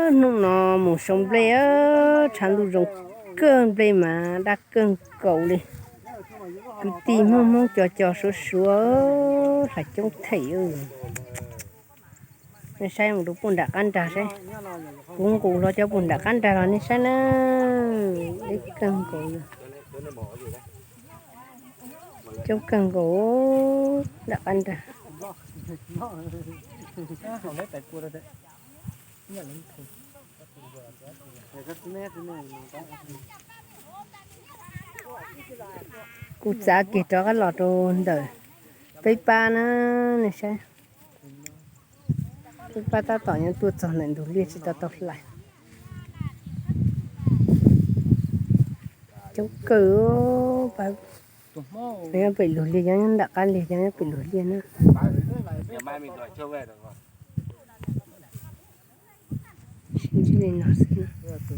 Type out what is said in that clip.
Hnub no mus sau nplej, tshav ntuj zoo kawg, nplej mas daj kawg nkaus li. Kwv tij Hmoob Hmoob co co suav suav hlais coob them. Nej saib mus rau puag nram qab nrag saib, kuv nqus hlo cov puag nram qab nrag los nej saib na, deb kawg nkaus li, coob kawg nkaus nram qab nrag. Kuv txav kiag rov qab los rau ntawm peb pab na, nej saib. Peb pab tab tom nyob tuaj txog ntawm ntug liaj tsis tau tau hlais. Coob kawg, nyob pem lug liaj, nyob nram qab liaj, nyob pem lug liaj na. Sib ntsib li no xwb na.